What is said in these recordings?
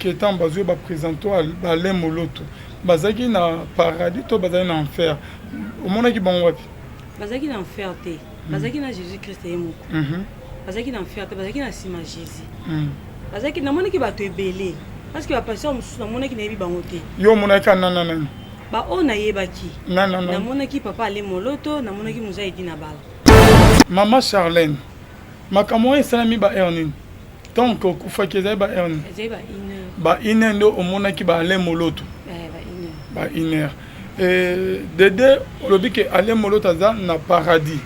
ke ntango bazwi baprésente ba Alain Moloto, bazalaki na paradis to bazalaki na enfer? Omonaki bango wapi? Bazalaki na enfer te, bazalaki na Jésus Christ ye moko. Bazalaki na enfer te, bazalaki na nsima Jésus. Bazalaki, namonaki bato ebele, parce que bapasteur mosusu namonaki, nayebi bango te. Yo omonaki kaka nana nani? Baoyo nayebaki. Nana nani? Namonaki papa Ale Moloto, namonaki Mozaidi na bala. Mama Charlène, makambo wana esalami ba heure nini? Ntango okufaki, ezali ba heure nini? Ezali ba 1 heure. Ba 1 heure nde omonaki ba Alain Moloto? Eh, ba 1 heure. Ba 1 heure. Dede olobi ke Alain Moloto aza na paradis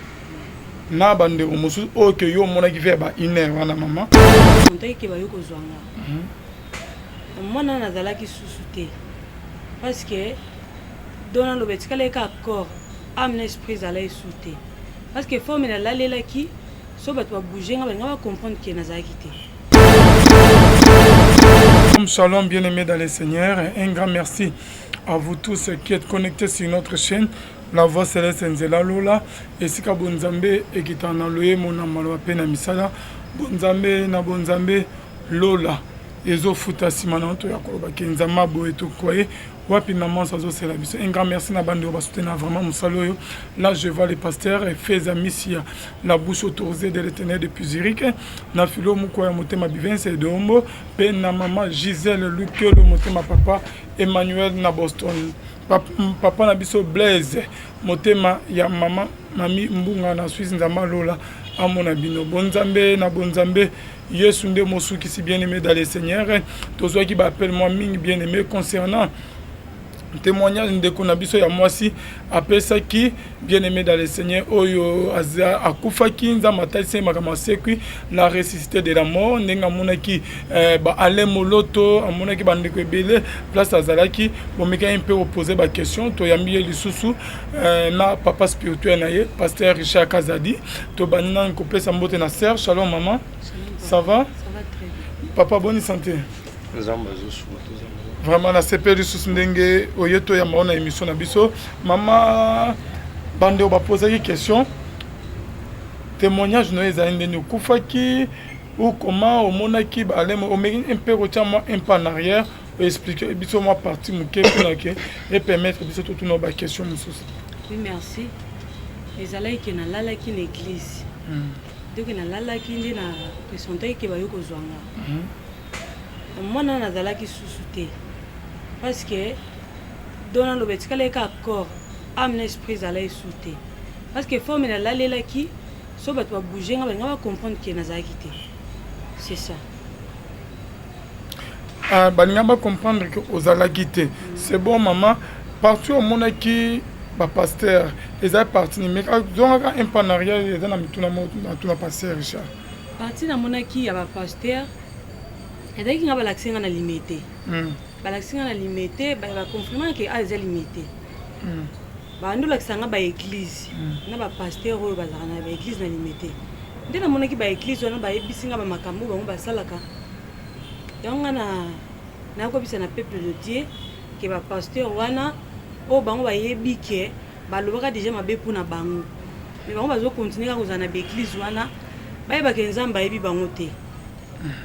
na bandeko mosusu oyo ke yo omonaki vers ba 1 heure wana, mama? Montaki ke bayo kozwa nga mwana, nazalaki susu te, parce que don naloba etikala kaka corps, âme na esprit ezala esu te, parce que forme nalalelaki so bato babouge nga, balinga bacomprendre ke nazalaki te. Shalom, bien-aimés dans le Seigneur. Un grand merci à vous tous qui êtes connectés sur notre chaîne, La Voix Céleste Nzela Lola. Esika bonzambe ekitana na loyemo na maloba mpe na misala. Bonzambe na bonzambe Lola ezofuta nsima na to ya koloba ke Nzambe aboye tokoye wapi maman azosela biso. Un grand merci na bande oyo basoutenir vraiment mosala oyo. Là, je vois le pasteur Feza Misia, la bouche autorisée de l'Éternel depuis Zurich, na filo moko ya motema Bivense Edombo, mpe na mama Gisèle Lukelo, motema papa Emmanuel na Boston, papa na biso Blaise, motema ya mama Mami Mbunga na Suisse. Nzambe alola amona bino. Bonzambe na bonzambe, Yesu nde mosukisi. Bien aimé dans le Seigneur, tozwaki baappel mwa mingi, bien aimé, concernant témoignage ndeko na biso ya mwasi apesaki, bien aimé dans le Seigneur, oyo akufaki, Nzambe atalisi ye makambo, asekwi, la ressuscité de la mort, ndenge amonaki ba Alain Moloto, amonaki bandeko ebele place azalaki. Bomekaki mpe kopose baquestion. Toyambi ye lisusu na papa spirituel na ye, pasteur Richard Kazadi. Tobandi nani kopesa mbote na sœur. Shalom mama, ça va? Ça va très bien. Papa, boni santé? Nzambe azosunga, toza. Vraiment nasepeli lisusu ndenge oye toyamba o na émission na biso. Mama, bandeko bapozaki question, témoignage na yo ezali ndeni okufaki ou comment omonaki baleme? Omeki mpe kotia mwa un pas en arrière, oexplike biso mwa partie moke mpona ke epermettre biso totuna baquestion mosusu. Oui, merci. Ezalaki ke nalalaki na église. Donc nalalaki nde na presentaki ke bayo kozwa nga mwana, nazalaki susu te, parce que don naloba etikala kaka corps, âme na esprit ezala esu te, parce que forme nalalelaki so bato babouge nga, balinga bacomprendre ke nazalaki te, c'est ça. Ah, balinga bacomprendre ke ozalaki te, c'est bon. Mama, partie omonaki bapasteur eza partie nini? Mais zongaka un pas en arrière, eza na mituna natuna pasteur Richard. Partie namonaki ya bapasteur ezalaki nga, balakisi nga na Limete. Balakisi nga na Limete, baconfirme ke a eza Limete. Bandi olakisa nga baéglise na bapasteur oyo bazalaka na baéglise na Limete. Nde namonaki baéglise wana, bayebisi nga bamakambo bango basalaka yango. Nga na nakobisa na peuple de Dieu ke bapasteur wana oyo bango bayebi ke balobaka déjà mabe mpona bango, mais bango bazokontinue kaka kozala na baéglise wana, bayebaka Nzambe ayebi bango te.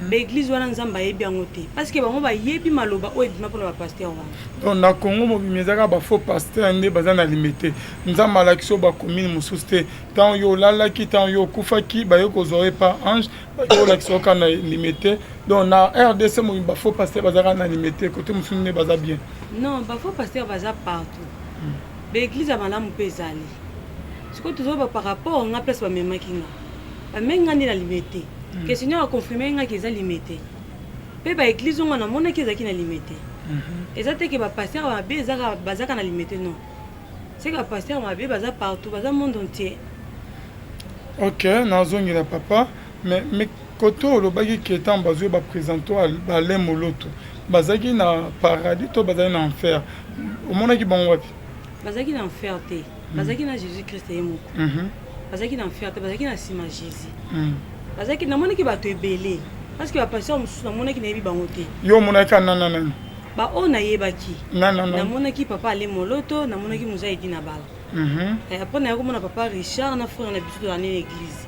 Baéglise wana, Nzambe ayebi yango te, parce que bango bayebi maloba oyo ebima mpona bapasteur wana. Donc na Congo mobimba, eza kaka bafaux pasteur nde baza na Limete? Nzambe alakisi oyo bacommune mosusu te? Ntango yo olalaki, ntango yo okufaki, baye kozwa yo epa ange, baye kolakisa yo kaka na Limete? Donc na RDC mobimba, bafaux pasteur baza kaka na Limete, kote mosusu nde baza bien? Non, bafaux pasteur baza partout. Baéglise ya malamu mpe ezali. Sikoyo tozoba par rapport nga place bamemaki nga, bamemi nga nde na Limete, ke Seigneur aconfirme nga ke eza Limete. Mpe baéglise ongo namonaki ezalaki na Limete. Eza te ke bapasteur mabe bazaka na Limete, non, c'est que bapasteur mabe baza partout, baza monde entier. Ok, nazongela papa. Mais kote olobaki ke ntango bazwi baprésente ba Alain Moloto, bazalaki na paradis to bazalaki na enfer? Omonaki bango wapi? Bazalaki na enfer te, bazalaki na Jésus Christ ye moko. Bazalaki na enfer te, bazalaki na nsima Jésus. Bazalaki, namonaki bato ebele, parce que bapasteur mosusu namonaki, nayebi bango te. Yo omonaki kaka nana nani? Baoyo nayebaki, Nana nani? Namonaki papa Ale Moloto, namonaki Muzaidi na bala. Après naye komona papa Richard na frère na biso tozala nde na église.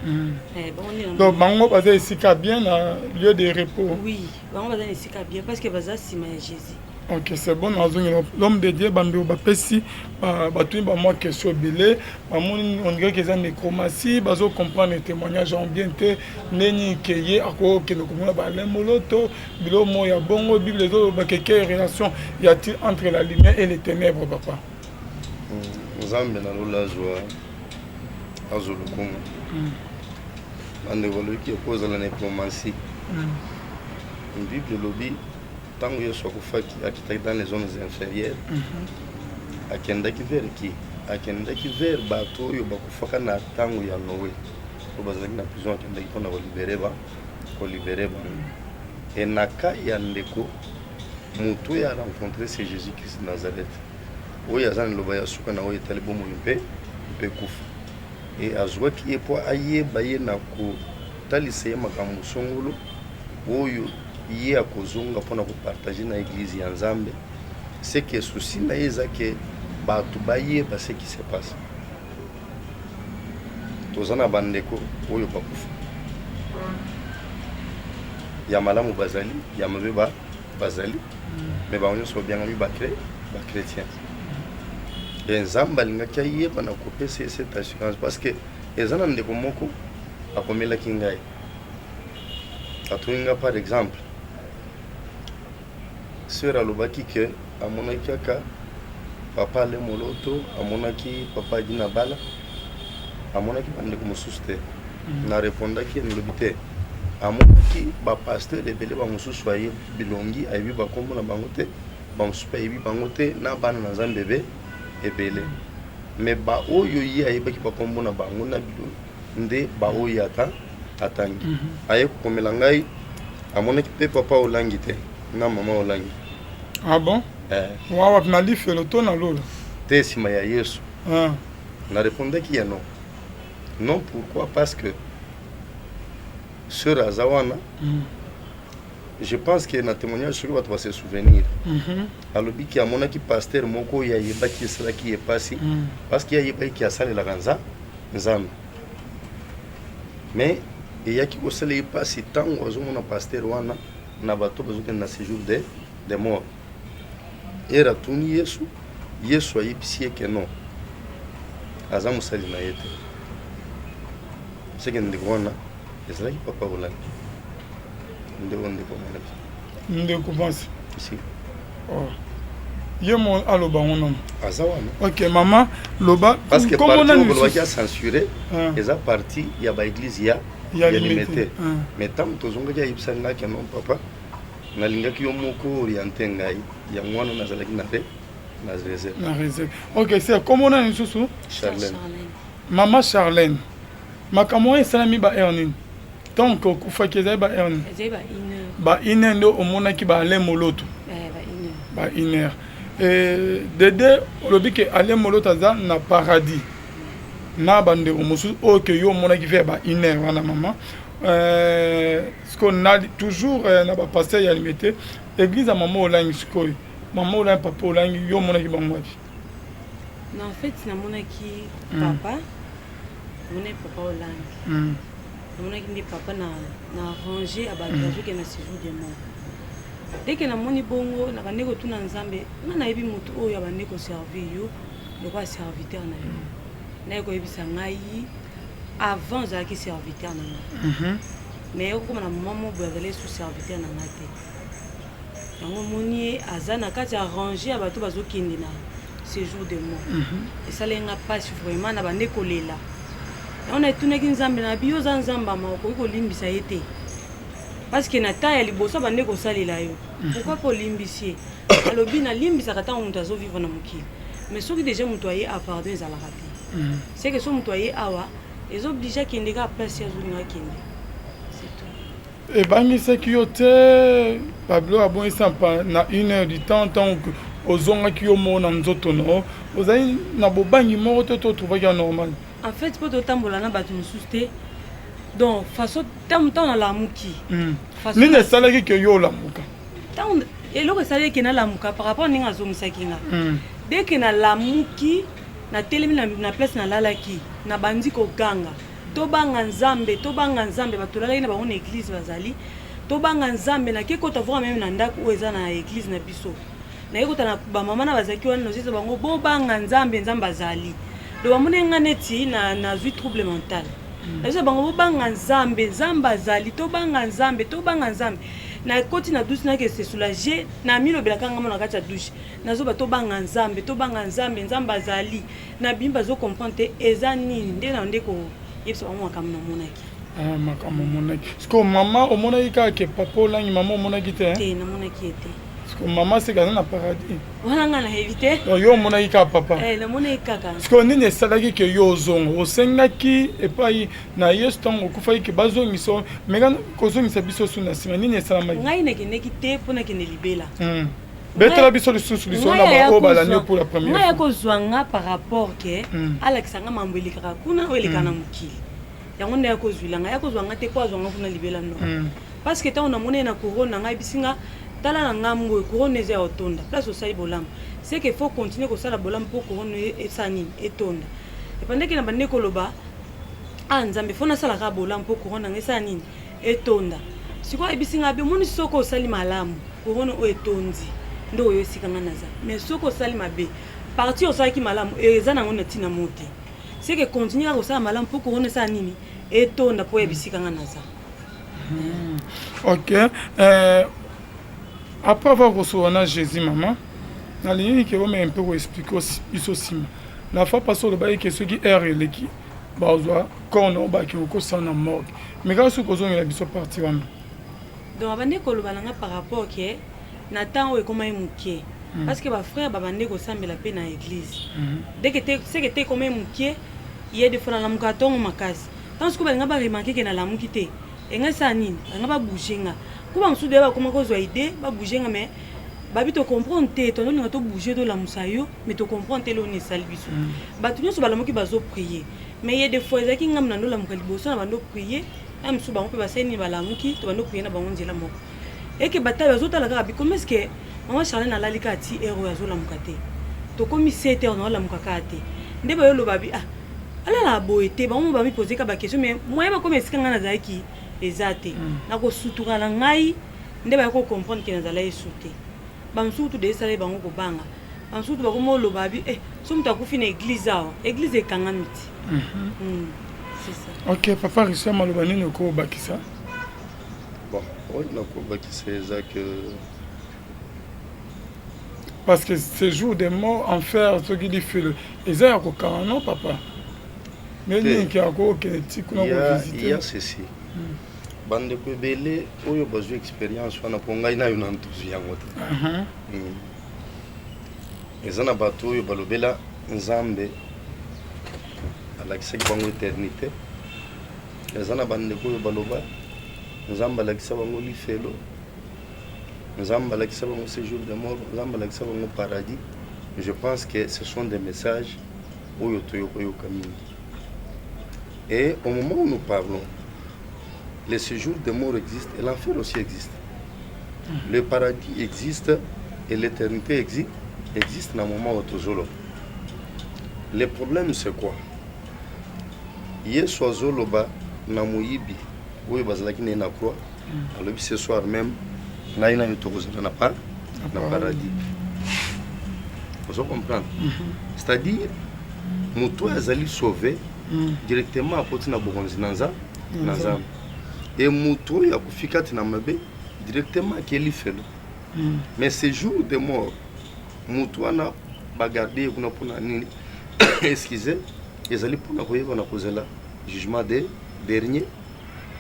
Bango nde Donc bango baza esika bien na lieu de repos? Oui, bango baza na esika bien parce que baza nsima ya Jésus. Ok, c'est bon. Nazongela l'homme de Dieu. Bandeko bapesi, batuni bamwa question ebele. Bamoni on dirait que eza nécromancie, bazocomprendre témoignage en bien te. Ndeni ke ye akokende komona ba Moloto, biloko moko ya bongo? Bible ezoloba ke quelle relation y a-t-il entre la lumière et les ténèbres, papa? Nzambe na lola azwa azwa lokumu. Bandeko balobi ekozala nécromancie. Bible elobi ntango Yesu akufaki, akitaki dans les zones inférieures. Akendaki vers qui? Akendaki vers bato oyo bakufaka na ntango ya Noé, oyo bazalaki na prison. Akendaki mpona kolibérer bango. E na ka ya ndeko, moto oyo arencontre, c'est Jésus Christ de Nazareth, oyo aza na liloba ya suka na oyo etali bomoi mpe kufa. E azwaki ye mpo ayeba ye na kotalisa ye makambo songolo oyo ye akozonga mpona kopartager na église ya Nzambe. Ce que souci na ye eza ke bato bayeba ce qui se passe. Toza na bandeko oyo bakufa, ya malamu bazali, ya mabe bazali, mais bango nyonso babiangami bachrétien. E Nzambe alingaki ayeba na kopesa ye cette assurance, parce que eza na ndeko moko akomelaki ngai, atuni nga. Par exemple, sœur alobaki ke amonaki kaka papa Ale Moloto, amonaki papa Adina Bala, amonaki bandeko mosusu te. Na répondaki ye, nalobi te, amonaki bapasteur ebele, bamosusu ayebi bilongi, ayebi bakombo na bango te, bamosusu mpe ayebi bango te, na bana na Nzambe ebe ebele. Mais baoyo ye ayebaki bakombo na bango na bilongi nde baoyo ata atangi. Aye kokomela ngai, amonaki mpe papa Olangi te na mama Olangi. Ah bon? Eh. Wawa, na lifelo to na lola? Te, nsima ya Yesu. Ah. Na répondaki ye non, non. Pourquoi? Parce que sœur aza wana. Je pense que na témoignage, soki bato base souvenir, alobiki amonaki pasteur moko oyo ayebaki, esalaki ye pasi, parce que ye ayebaki ki asalelaka Nzambe, mais eyaki kosala ye pasi ntango azomona pasteur wana na bato bazokende na séjour de mort. Ere atuni Yesu, Yesu ayebisi ye ke non, aza mosali na ye te. Seke ndeko wana ezalaki papa Olangi, ndeko amonaki. Ndeko mwasi? Si. Oh. Ye mo aloba ngo nono. Aza wana. Ok, mama, loba. Parce que kombo parti nani oyo balobaki lisusu? Acensuré. Ah. Eza parti ya baéglise ya ya ya Limete. Limete. Ah. Mais ntango tozongaki, ayebisa ngai ke non, papa, nalingaki yo moko oriente ngai, yango wana nazalaki na réserve. Na réserve. Ok, c'est kombo nani lisusu? Charlène. Mama Charlène, makambo wana esalami ba heure nini? Donc okufaki, ezali ba heure nini? Ezali ba 1 heure. Ba 1 heure nde omonaki ba Alain Moloto? Eh, ba 1 heure. Ba 1 heure. Dede olobi ke Alain Moloto aza na paradis na bandeko mosusu oyo ke yo omonaki vers ba 1 heure wana. Mama, sikoyo na toujours na bapasteur ya Limete, église ya mama Olangi, sikoyo mama Olangi, papa Olangi, yo omonaki bango wapi? Na en fait namonaki papa, namonaki papa Olangi. Namonaki nde papa na rangée ya bato bazokende na séjour de mort. Dès que namoni bongo, na bande kotuna Nzambe: nga nayebi motu oyo abandi koservir yo lokola serviteur na yo. Naye koyebisa ngai, avant azalaki serviteur na ngai, mais okokoma na moma mo boye azali sous serviteur na ngai te. Yango omoni ye aza na kati ya rangée ya bato bazokende na séjour de mort. Esalaki nga mpasi vraiment, na bande kolela. Yango naetunaki Nzambe na bi: yo oza Nzambe ama, okoki kolimbisa ye te? Parce que na temps ya liboso abande kosalela yo, pourquoi mpo olimbisi ye? Alobi: nalimbisaka ntango moto azovivre na mokili, mais soki déjà moto aye a pardon ezalaka te. C'est que so moto aye awa, ezooblige akende kaka place ye azolinga akende, c'est tout. Ebangisaki yo te babilo abongisa mpa na 1 heure du temps, ntango ozongaki yo moko na nzoto na yo, ozali na bobangi moko te to otrouvaki ya normal? En fait, mpo totambola na bato mosusu te, donc façon ntango nalamuki, Nini esalaki ke yo olamuka? Ntango Eloko esali eke nalamuka par rapport ndenge azongisaki nga. Dès que nalamuki, natelemi na place nalalaki, nabandi koganga: "Tobanga Nzambe, tobanga Nzambe!" Bato tolalaki na bango na église bazali: "Tobanga Nzambe!" Nake kota voire même na ndako oyo eza na église na biso, naye kota na bamama na bazalaki wana, nozisa bango: "Bobanga Nzambe, Nzambe azali." Donc bamoni nga neti nazwi trouble mental. Nayebisa bango: "Bobanga Nzambe, Nzambe azali, tobanga Nzambe, tobanga Nzambe." Nakoti na douche, nake se soulager, namilobelaka nga mo na kati ya douche, nazoba: "Tobanga Nzambe, tobanga Nzambe, Nzambe azali." Nabimi, bazocomprendre te eza nini. Nde na nde koyebisa bango makambo namonaki. Ah, makambo omonaki. Siko mama omonaki kaka ke papa olangi, mama omonaki te? Te, namonaki ye te. Siko mama seke aza na paradis? Wana nga nayebi te. Donc yo omonaki kaka papa? Eh, namonaki kaka. Siko nini esalaki ke yo ozonga? Osengaki epai na Yesu ntango okufaki ke bazongisa? Meka kozongisa biso su na nsima, nini esalamaki? Ngai nakendeki te mpo nakende libela. Betela biso lisusu lisolo na baoyo balandi yo pour la première. Ngai ya kozwa nga par rapport ke alakisa nga mambo elekaka kuna, oyo elekaka na mokili. Yango nde ya kozwila ngai, ya kozwa nga te mpo azwa nga kuna libela, non. Parce que ntango namoni ye na couronne na ngai, ayebisi nga: "Tala na ngambo oyo, couronne eza ya kotonda. Place osali bolamu, c'est que faut continuer kosala bolamu mpo couronne esala nini? Etonda." Epandeki na bande koloba: "Ah Nzambe, faut nasalaka bolamu mpo couronne na ngai esala nini? Etonda." Sikoyo ayebisi ngai: "Omoni, soki osali malamu, couronne oyo etondi nde oyo esika ngai naza. Mais soki osali mabe, partie osalaki malamu eza nango na ntina mo te. C'est que continue kaka kosala malamu mpo couronne esala nini? Etonda, mpo oya bisika ngai naza." Ok, après avoir kosolola na Jésus, mama, nalingi ke omeka mpe koexpliquer biso nsima. La fois passée olobaki ke soki heure eleki, bazwa corps na oyo baki kokosala na morgue. Mais kaka soki kozongela biso partie wana. Donc abandi koloba na nga par rapport ke na ntango oyo ekomai moke, parce que bafrère babandi kosambela mpe na église. Dès que te seke te ekomai moke, ye des fois nalamuka ntongo makasi. Ntango sikoyo balinga baremarquer ke nalamuki te, engai esala nini? Balinga babouger nga. Ko bamosusu deya bakoma kozwa idée babouger nga, mais babi tocomprendre te. Tozolinga tobouger, tolamusa yo, mais tocomprendre te eloni esali biso. Bato nyonso balamuki, bazoprier, mais ye des fois ezalaki ngambo na ndolamuka liboso na bando prier na mosusu. Bango mpe basali nini? Balamuki, to bando prier na bango nzela moko. Eke batali, bazotala kaka bikomi: "Est-ce mama Charlene alali kaka ti heure oyo, azolamuka te? Tokomi 7 heure, naolamuka kaka te." Nde bayoloba bi: "Ah, alala boye te." Bango bamipose ka baquestion, mais moyen bakomi esika ngai nazalaki eza te. Nakosutuka na ngai nde baya kocomprendre ke nazala esu te. Bamosusu de esala bango kobanga. Bamosusu bakoma oloba bi: "Eh, so moto akufi na église awa, église ekangami ti." C'est ça. Ok, papa Richard, maloba nini okobakisa? Bon, oyo nakobakisa eza ke Parce que séjour de mort, enfer, soki lifelo eza ya kokanga, non papa? Mais nini ke akokende ti kuna kovisite? Ya ceci, bandeko ebele oyo bazwi expérience wana, mpo ngai nayo nanu tozwi yango te. Eza na bato oyo balobela Nzambe alakisaki bango éternité. Eza na bandeko oyo baloba Nzambe alakisa bango lifelo, Nzambe alakisa bango séjour de mort, Nzambe alakisa bango paradis. Je pense que ce sont des messages oyo toyokoyoka mingi. Et au moment où nous parlons, le séjour de mort existe et l'enfer aussi existe. Le paradis existe et l'éternité existe, existe na moment oyo tozoloba. Le problème, c'est quoi? Yesu azoloba na moyibi oyo bazalaki na ye na croix, alobi: "Ce soir même, ngai nayo tokozala na paradis." Ozo comprendre? C'est-à-dire moto oyo azali sauvé, directement akoti na bokonzi na Nzambe. E moto oyo akufi kati na mabe, directement akeli felo. Mais séjour de mort, moto wana bagarde ye kuna mpona nini? Excuse, ezali mpona koyeba na kozela jugement de dernier,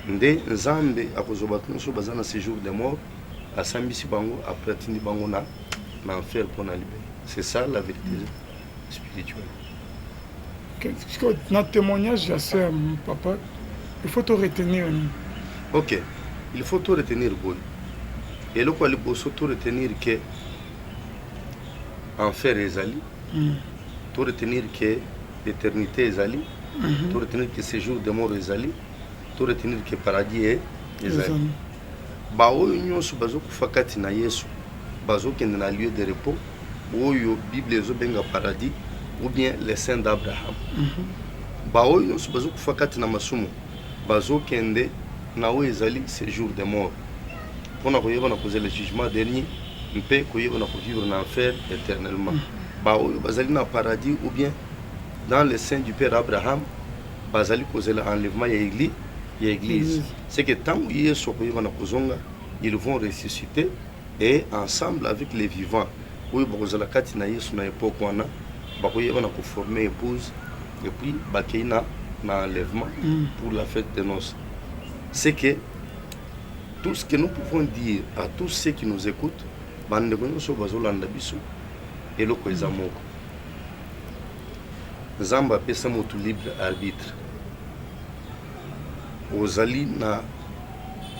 nde Nzambe akozwa bato nyonso baza na séjour de mort, asambisi bango, après atindi bango na enfer mpona libela. C'est ça la vérité spirituelle. Na témoignage ya sœur, papa, il faut to retenir nini? Ok, il faut to retenir boye: eloko ya liboso, to retenir ke enfer ezali, to retenir ke éternité ezali, to retenir ke séjour de mort ezali, to retenir ke paradis ezali. Baoyo nyonso bazokufa kati na Yesu. Bazokende na lieu de repos oyo Bible ezobenga paradis ou bien le sein d'Abraham. Baoyo nyonso bazokufa kati na masumu bazokende na oyo ezali séjour de mort, mpona koyeba na kozela jugement dernier mpe koyeba na kovivre na enfer éternellement. Baoyo bazali na paradis ou bien dans le sein du père Abraham bazali kozela enlèvement ya église, ya église. C'est que ntango Yesu akoyeba na kozonga, ils vont ressusciter et ensemble avec les vivants oyo bakozala kati na Yesu na époque wana, bakoyeba na koformer épouse et puis bakei na enlèvement pour la fête de noces. C'est que tout ce que nous pouvons dire à tous ceux qui nous écoutent, bandeko nyonso bazolanda biso, eloko eza moko: Nzambe apesa motu libre arbitre. Ozali na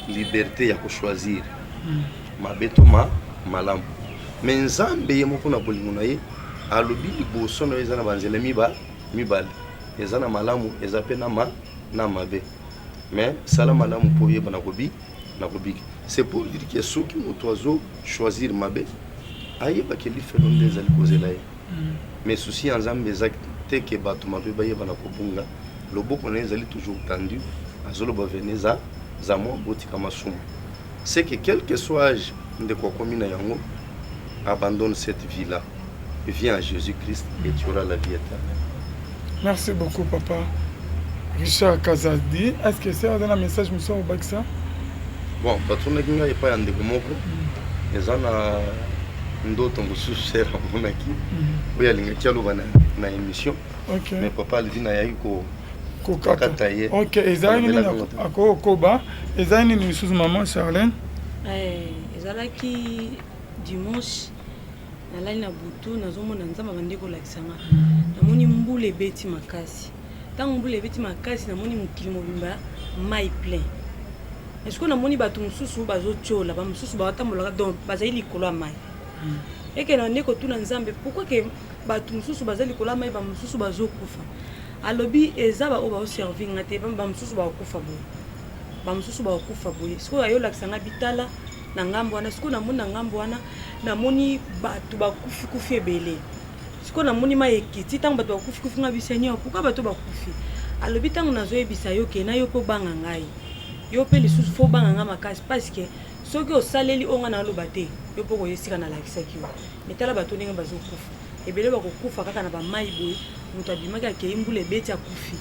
liberté ya kochoisir mabe to malamu. Mais Nzambe ye moko na bolingo na ye alobi: liboso na yo eza na banzela mibale, eza na malamu, eza mpe na mabe, mais sala malamu mpo oyeba na kobika. C'est pour dire que soki moto azo choisir mabe, ayebaki lifelo nde ezali kozela ye. Mais souci ya Nzambe eza te ke bato mabe bayeba na kobunga. Loboko na ye ezali toujours tendu, azoloba: "Venez à moi, botika masumu." C'est que quel que soit âge ndeko akomi na yango, abandonne cette vie là, viens à Jésus-Christ et tu auras la vie éternelle. Merci beaucoup, papa Richard Kazadi. Est ce que c'est aza na message mosusu akobakisa? Bon, batunaki ngai epai ya ndeko moko, eza na ndoto mosusu sœur amonaki oyo alingaki aloba na émission, mais papa Alvin ayaki ko kokata. Kokata ye. Ok, ezalaki nini? Alobelaka ngo te. Akokoba, ezali nini lisusu, mama Charlène? Ezalaki dimanche, nalali na butu, nazomona Nzambe abandi kolakisa nga. Namoni mbula ebeti makasi. Ntango mbula ebeti makasi, namoni mokili mobimba mai plein. Sikoyo namoni bato mosusu bazotiola, bamosusu batambolaka, donc bazali likolo ya mai. Eke na nde kotuna Nzambe: pourquoi ke bato mosusu baza likolo ya mai, bamosusu bazokufa? Alobi eza baoyo baoservir nga te. Bamosusu bakokufa boye, bamosusu bakokufa boye. Sikoyo ayolakisa nga bitala na ngambo wana. Sikoyo namoni na ngambo wana, namoni bato bakufi-kufi ebele. Sikoyo namoni mai ekiti ntango bato bakufi-kufi. Nga: "Seigneur, pourquoi bato bakufi?" Alobi: "Ntango nazoyebisa yo ke na yo mpe obanga ngai, yo mpe lisusu faut obanga ngai makasi, parce que soki osaleli oyo ngai naloba te, yo mpo koya esika nalakisaki yo. Mais tala bato ndenge bazokufa ebele, bakokufa kaka na bamai boye. Moto abimaki, akei, mbula ebeti, akufi."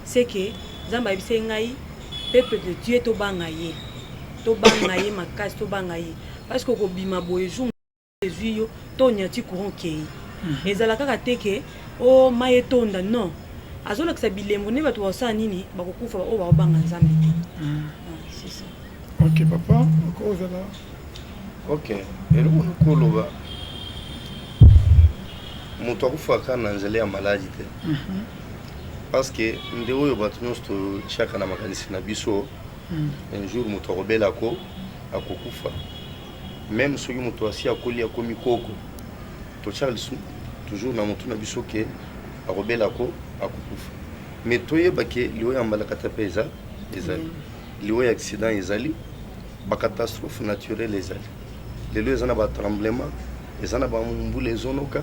Seke Nzambe ayebisaki ngai: peuple de Dieu, tobanga ye, tobanga ye makasi, tobanga ye, parce que okobima boye, jour ezwi yo to onyati courant, okei. Ezala kaka te ke o mai etonda, non. Azolakisa bilembo nde bato bakosala nini, bakokufa, oyo bakobanga Nzambe te. Ah, c'est ça. Ok, papa, okozala. Ok, eloko nakoloba, moto akufaka na nzela ya maladi te, parce que nde oyo bato nyonso totiaka na makanisi na biso: un jour moto akobelako, akokufa. Même soki moto asi akoli, akomi koko, totiaka lisusu toujours na motu na biso ke akobelako, akokufa. Mais toyeba ke liwa ya mbalakata mpe eza, ezali liwa ya accident, ezali bacatastrophe naturelle, ezali lelo eza na batremblement, eza na bambula ezonoka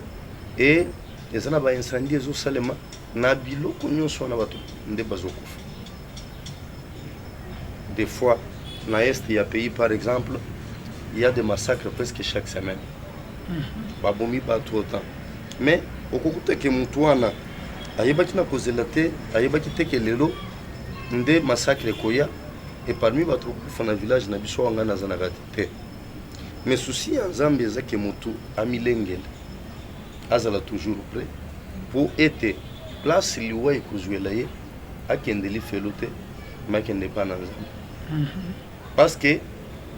e eza na baincendie ezosalema. Na biloko nyonso wana, bato nde bazokufa. Des fois na est ya pays, par exemple, il y a des massacres presque chaque semaine, babomi bato autant. Mais okokuta ke motu wana ayebaki na kozela te, ayebaki te ke lelo nde massacre ekoya e parmi bato kokufa na village na biso wanga naza na kati te. Mais souci ya Nzambe eza ke motu amilengele, azala toujours prêt po ete place liwa ekozwela ye, akende lifelo te, mais akende epa na Nzambe. Parce que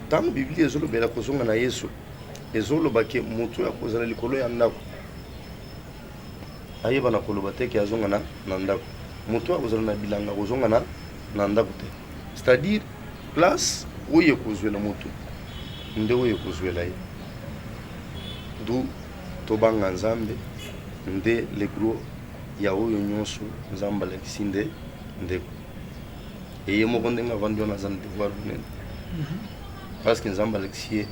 ntango Biblia ezolobela kozonga na Yesu, ezoloba ke motu oyo akozala likolo ya ndako ayeba na koloba te ke azonga na ndako. Motu oyo akozala na bilanga akozonga na ndako te. C'est-à-dire place oyo ekozwela motu nde oyo ekozwela ye. Du tobanga Nzambe nde le gros ya oyo nyonso Nzambe alakisi nde ndeko eye moko ndenge avandi wana, aza na devoir monene, parce que Nzambe alakisi ye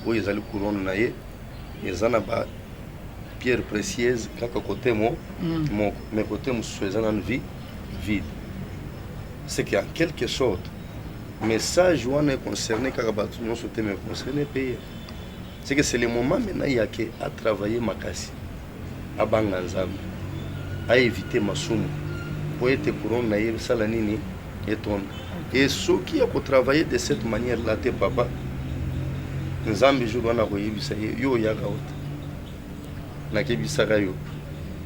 oyo ezali couronne na ye. Eza na ba pierre précieuse kaka côté mo moko, mais côté mosusu eza nanu vide. C'est que en quelque sorte message wana econcerne kaka bato nyonso te, mais concerne mpe ye. C'est que c'est le moment maintenant ya ke atravaille makasi, abanga Nzambe, aévite masumu po ete couronne na ye esala nini? Etonda. E soki ya kotravaille de cette manière là te, papa, Nzambe jour wana akoyebisa ye: yo oyaka o te, nakebisaka yo,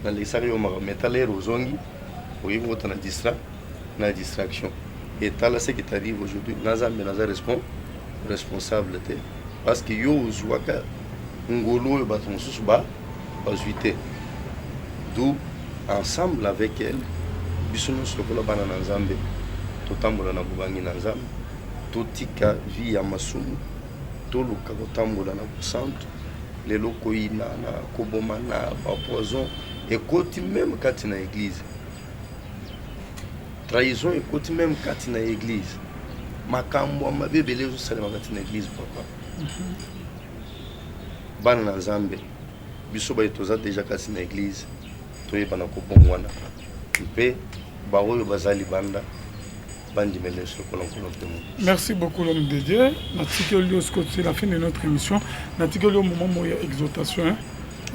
nalekisaka yo makambo, etala ere ozongi, oyebi kota na distraction. Etala ce qui t'arrive aujourd'hui. Na Nzambe naza responsable te, parce que yo ozwaka ngolu oyo bato mosusu bazwi te. D'où, ensemble avec elle, biso nyonso lokola bana na Nzambe, totambola na bobangi na Nzambe, totika vie ya masumu, toluka kotambola na bosantu. Lelo koyina na koboma na bapoison ekoti même kati na église, trahison ekoti même kati na église, makambo ya mabe ebele ezosalema kati na église, papa. Bana na Nzambe, biso baye toza déjà kati na église, toyebana kobongwana, mpe baoyo baza libanda bandimela Yesu lokola Nkolo mpe mo Merci beaucoup, l'homme de Dieu. Natikeli yo, c'est la fin de notre émission. Natikeli yo moment moko ya exhortation, hein.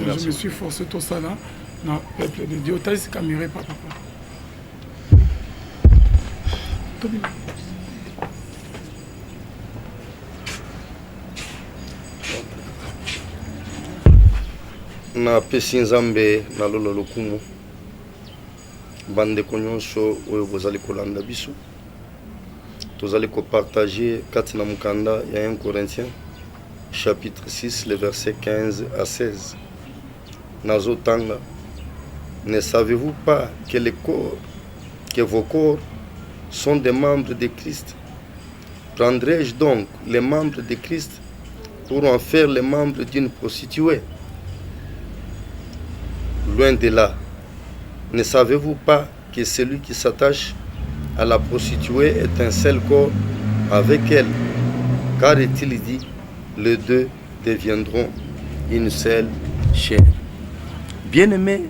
Merci. Je me suis forcé tosala na peuple de Dieu. Otalisi caméra pa papa. Tobima. Napesi Nzambe na lolo lokumu. Bandeko nyonso oyo bozali kolanda biso, tozali kopartage kati na mokanda ya 1 Corinthiens chapitre 6, le verset 15 à 16. Nazotanga: ne savez-vous pas que le corps que vos corps sont des membres de Christ? Prendrai-je donc les membres de Christ pour en faire les membres d'une prostituée? Loin de là. Ne savez-vous pas que celui qui s'attache à la prostituée est un seul corps avec elle? Car est-il dit, les deux deviendront une seule chair. Bien-aimé,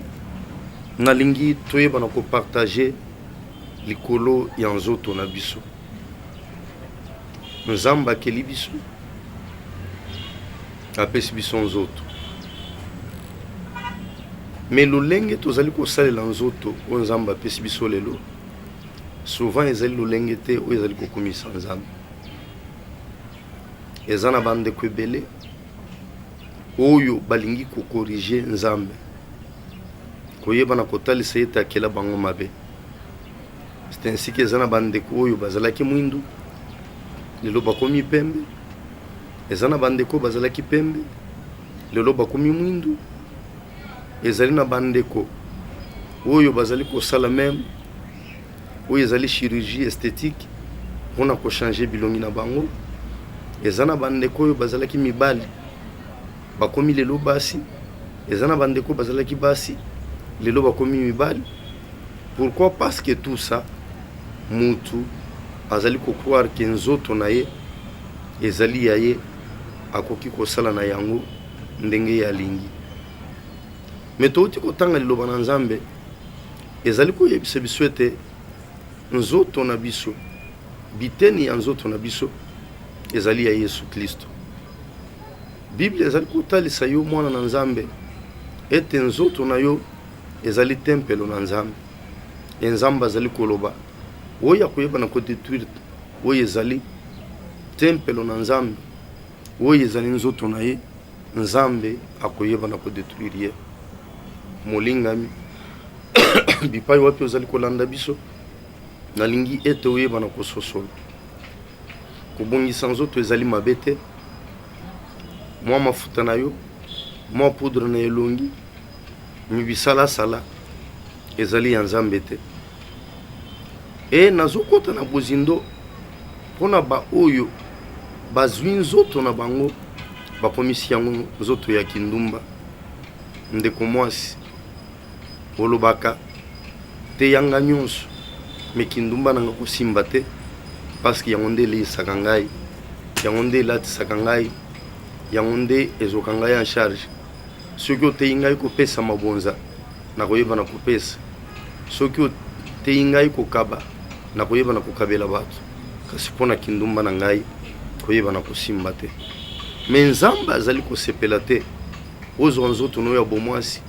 nalingi toyebana kopartage likolo ya nzoto na biso. Nzambe akeli biso, apesi biso nzoto, mais lolenge tozali kosalela nzoto oyo Nzambe apesi biso lelo, souvent ezali lolenge te oyo ezali kokumisa Nzambe. Eza na bandeko ebele oyo balingi kocorriger Nzambe, koyeba na kotalisa ete akela bango mabe. C'est ainsi que eza na bandeko oyo bazalaki mwindu, lelo bakomi pembe. Eza na bandeko oyo bazalaki pembe, lelo bakomi mwindu. Ezali na bandeko oyo bazali kosala même oyo ezali chirurgie esthétique mpona kochange bilongi na bango. Eza na bandeko oyo bazalaki mibali, bakomi lelo basi. Eza na bandeko oyo bazalaki basi, lelo bakomi mibali. Pourquoi? Parce que tout ça, mutu azali kocroire ke nzoto na ye ezali ya ye, akoki kosala na yango ndenge ye alingi. Mais touti kotanga liloba na Nzambe, ezali koyebisa biso ete nzoto na biso, biteni ya nzoto na biso ezali ya Yesu Kristo. Bible ezali kotalisa yo, mwana na Nzambe, ete nzoto na yo ezali tempelo na Nzambe. E Nzambe azali koloba: oyo akoyeba na kodétruire oyo ezali tempelo na Nzambe, oyo ezali nzoto na ye, Nzambe akoyeba na kodétruire ye. Molingami, bipai wapi ozali kolanda biso, nalingi ete oyeba na kososola: kobongisa nzoto ezali mabe te. Mwa mafuta na yo, mwa poudre na elongi, mibisalasala ezali ya Nzambe te. E nazokɔta na bozindo mpona baoyo bazwi nzoto na bango, bakomisi yango nzoto ya kindumba. Ndeko mwasi, olobaka te yanga nyonso, mais kindumba nanga kosimba te, parce que yango nde eleisaka ngai, yango nde elatisaka ngai, yango nde ezoka ngai en charge. Soki oteyi ngai kopesa mabonza, nakoyeba na kopesa. Soki oteyi ngai kokaba, nakoyeba na kokabela bato. Kasi mpo na kindumba na ngai, koyeba na kosimba te. Mais Nzambe azali kosepela te ozwa nzoto no ya bomwasi,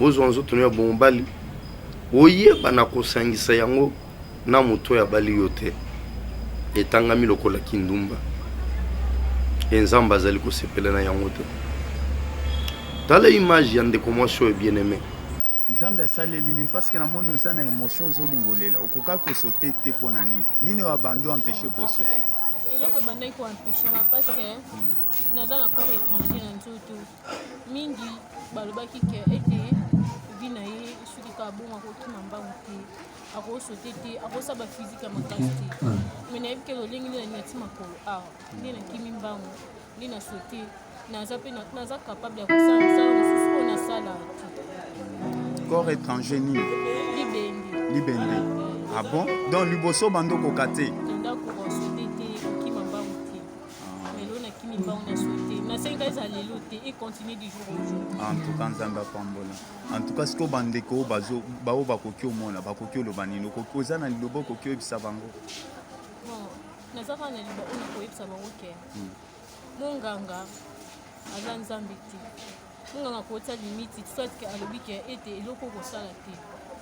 ozwa nzoto no ya bomobali, oyeba na kosangisa yango na moto oyo abali yo te. Etangami lokola kindumba. E Nzambe azali kosepela na yango te. Tala image ya ndeko mwasi oyo bien aime. Nzambe asaleli nini parce que namoni oza na emotion ozolinga olela okokaki kosote te mpo na nini nini oyo abandi oempeshe kosote eloko ebandaki koempeshe nga parce que naza na corps étranger na nzoto mingi balobaki ke ete vi na ye soki kaka bongo akokima mbangu te akosote te akosala bafizike ya makasi te me nayebi ke lolenge nde nanyati makolo awa nde nakimi mbangu nde na sote naza mpe naza capable ya kosala mosala mosusu oyo nasala te corps étranger nini libende libende ah bon donc liboso banda okoka te ndako kosote te kokima mbangu te lelo nakimi mbangu na sote nasengi ka ezala lelo te e continue du jour au jour en tout cas nzambe apambola en tout cas sikoyo bandeko oyo bazo baoyo bakoki omona bakoki oloba nini okoki oza na liloba okoki oyebisa bango bon naza kaka na liloba oyo nakoyebisa bango ke monganga aza nzambe te monganga akotia limite soit ke alobi ke ete eloko okosala te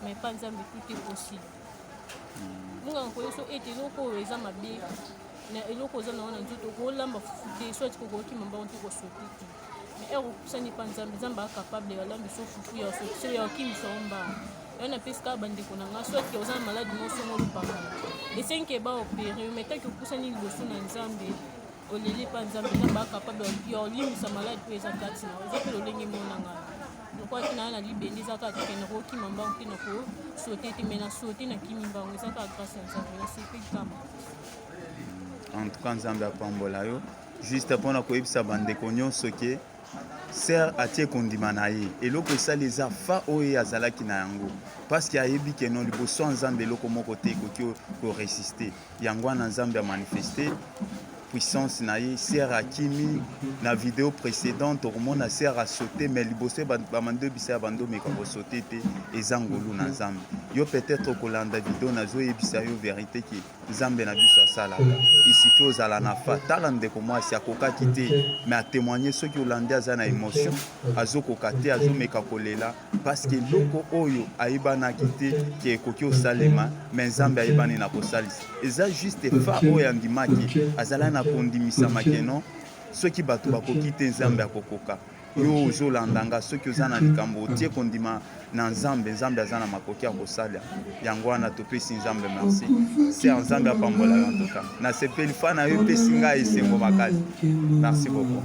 mais pa nzambe tout est possible monganga akoyebisa ete eloko oyo eza mabe na eloko oza nango na nzoto okolamba fufu te soit kokokima mbango te kosote te mais heure opusani epa nzambe nzambe aza capable ya lambisa yo fufu ya osokisa yo ya okimisa yo mbango yango napesi kaka bandeko na nga soit ke oza na maladi moko songo olopangana esengi ke baopere yo mai taki opusani liboso na nzambe oleli epa nzambe nzambe aza capable ya olimbisa maladi oyo eza kati na yo eza mpe lolenge mona ngai lokola te naa na libende eza kaka te kende kokima mbango te na kosote te mai na sote nakimi mbango eza kaka grâce ya nzambe nasepeli kama en tout cas nzambe apambola yo Juste pona koyebisa bandeko nyonso ke sœur atie kondima na ye eloko esali eza fa oyo ye azalaki na yango parce que ayebi ke non liboso ya nzambe eloko moko te ekoki koresiste yango wana nzambe amanifeste puissance na ye sœur akimi na video précédente tokomona sœur asaute mais liboso bamando oyebisa ya bando omeka kosaute te eza ngolu na nzambe yo peut-être okolanda video nazoyebisa yo verité ke Nzambe na biso asalaka. Il suffit ozala na fa. Tala ndeko mwasi akokaki te mais a témoigner soki olandi aza na emotion azokoka te azomeka kolela parce que eloko oyo ayebanaki te ke ekoki osalema mais Nzambe ayebani na kosalisa. Eza juste fa oyo andimaki azalaki na kondimisama ke non soki bato bakoki te Nzambe akokoka. Yo ozolanda nga soki oza na likambo otie kondima na nzambe nzambe aza na makoki ya kosala yango wana topesi nzambe merci ser nzambe apambola yo antuka nasepeli fa na yo epesi ngai esengo makasi merci beaucoup.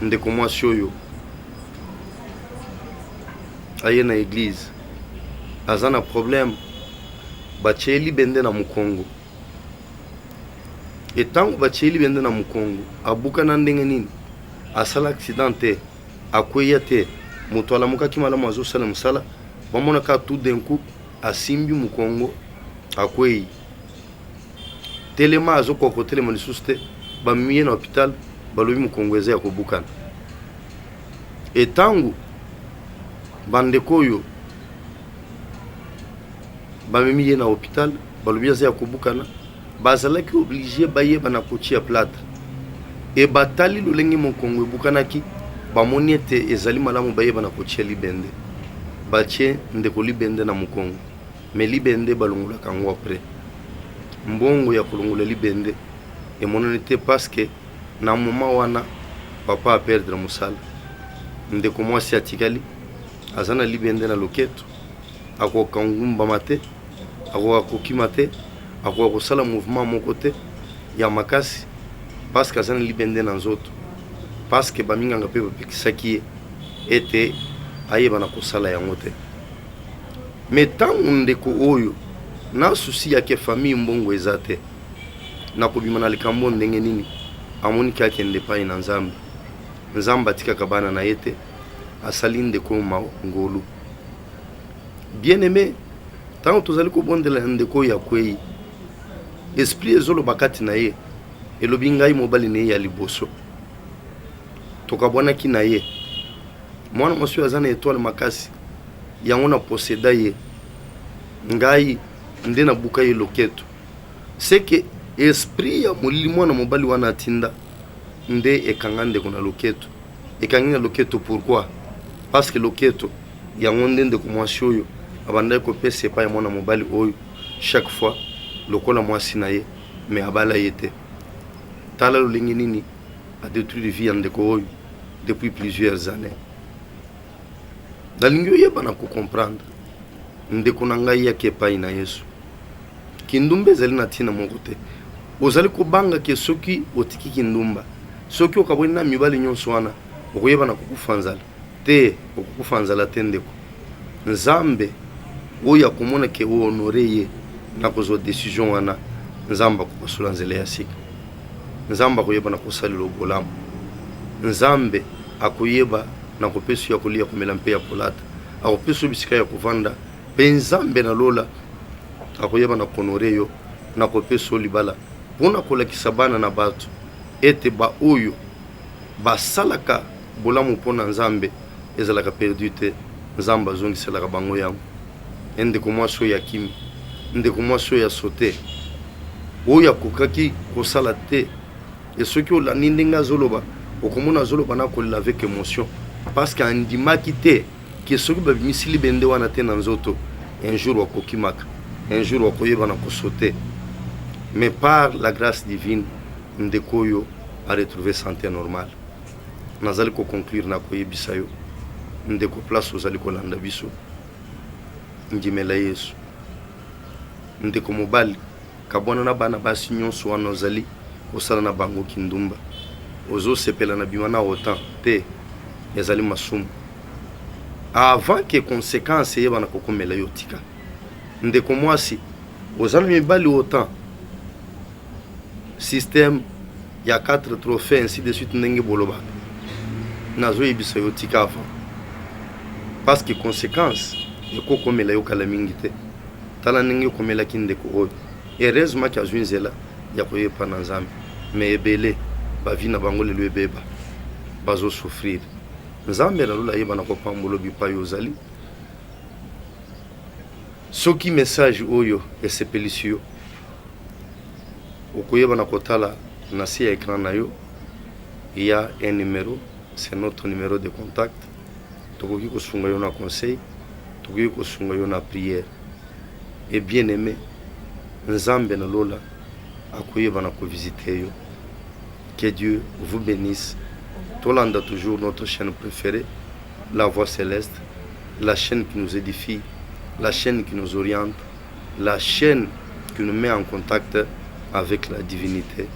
Ndeko mwasi oyo aye na eglise aza na problème batie libende na mokongo E tango batie libende na mokongo, abukana ndenge nini? Asala accident te, akweya te, moto alamukaki malamu azosala mosala, bamona kaka tout d'un coup asimbi mokongo akweyi. Telema azokoka kotelema lisusu te, bamemi ye na hopital, balobi mokongo eza ya kobukana. E tango bandeko oyo bamemi ye na hopital, balobi aza ya kobukana, bazalaki oblige bayeba na kotia platre e batali lolenge mokongo ebukanaki, bamoni ete ezali malamu bayeba na kotia libende. Batie ndeko libende na mokongo, me libende balongolaka yango apres. Mbongo ya kolongola libende emonani te parce que na moment wana papa a perdre mosala, ndeko mwasi atikali aza na libende na loketo, akoka ngumbama te, akoka kokima te, akoka kosala mouvement moko te ya makasi parce que aza na libende na nzoto. Parce que ba minganga pe bapekisaki ye ete ayeba na kosala yango te. Mais tango ndeko oyo na souci ya ke famille mbongo eza te, nakobima na likambo oyo ndenge nini? Amoni ke akende epai na Nzambe. Nzambe atikaka bana na ye te, asali ndeko oyo ma ngolu. Bien aime, tango tozali kobondela ya ndeko oyo akweyi, esprit ezoloba kati na ye, elobi ngai mobali na ye ya liboso tokabwanaki na ye. Mwana mwasi oyo aza na etoile makasi, yango na poseda ye, ngai nde nabuka ye loketo. C'est que esprit ya molili mwana mobali wana atinda nde ekanga ndeko na loketo. Ekangi na loketo pourquoi? Parce que loketo yango nde ndeko mwasi oyo abandaki kopesa epai ya mwana mobali oyo chaque fois lokola mwasi na ye, mais abala ye te. Tala lolenge nini a detruire vie ya ndeko oyo depuis plusieurs annees. Nalingi oyeba na ko comprendre ndeko na ngai, yaka epai na Yesu. Kindumba ezali na ntina moko te. Ozali kobanga ke soki otiki kindumba, soki okabwani na mibali nyonso wana, okoyeba na kokufa nzala te. Okokufa nzala te ndeko. Nzambe oyo akomona ke o honore ye na kozwa decision wana, Nzambe akopasola nzela ya sika. Nzambe akoyeba na kosalela bolamu. Nzambe akoyeba na kopesa yo ya kolia, komela mpe ya kolata. Akopesa yo bisika ya kovanda, mpe Nzambe na lola akoyeba na kohonore yo na kopesa yo libala, mpo na kolakisa bana na bato ete baoyo basalaka bolamu mpo na Nzambe ezalaka perdu te, Nzambe azongiselaka bango yango. E ndeko mwasi oyo akimi, ndeko mwasi oyo asote, oyo akokaki kosala te. E soki olandi ndenge azoloba, okomona azoloba na kolela avec émotion, parce que andimaki te ke soki babimisi libende wana te na nzoto, un jour akokimaka, un jour akoyeba na kosote. Mais par la grâce divine, ndeko oyo a retrouver santé normale. Nazali ko conclure na koyebisa yo ndeko, place ozali kolanda biso, ndimela Yesu. Ndeko mobali, kabwana na bana basi nyonso wana ozali kosala na bango kindumba. Ozosepela na bima na autant te, ezali masumu. Avant que conséquence eyebana kokomela yo, tika. Ndeko mwasi, oza na mibali autant, système ya 4 trophées ainsi de suite, ndenge bolobaka, nazoyebisa yo tika avant, parce que conséquence ekokomela yo kala mingi te. Tala ndenge ekomelaki ndeko oyo, heureusement ki azwi nzela ya koyepa na Nzambe, mais ebele bavi na bango lelo ebeba, bazosouffrir. Nzambe na lola ayeba na kopambola bipai ozali. Soki message oyo esepelisi yo, okoyeba na kotala na se ya écran na yo, il y a un numéro, c'est notre numéro de contact. Tokoki kosunga yo na conseil, tokoki kosunga yo na prière. Et bien aimé, Nzambe na lola akoyeba na kovisite yo. Que Dieu vous bénisse. Tolanda toujours notre chaîne préférée, La Voix Céleste, la chaîne qui nous édifie, la chaîne qui nous oriente, la chaîne qui nous met en contact avec la divinité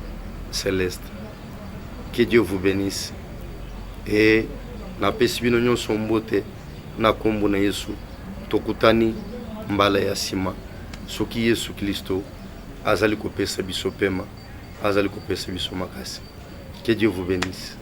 céleste. Que Dieu vous bénisse. Et napesi bino nyonso mbote na kombo na Yesu. Tokutani mbala ya sima soki Yesu Klisto azali kopesa biso pema, azali kopesa biso makasi. Que Dieu vous bénisse.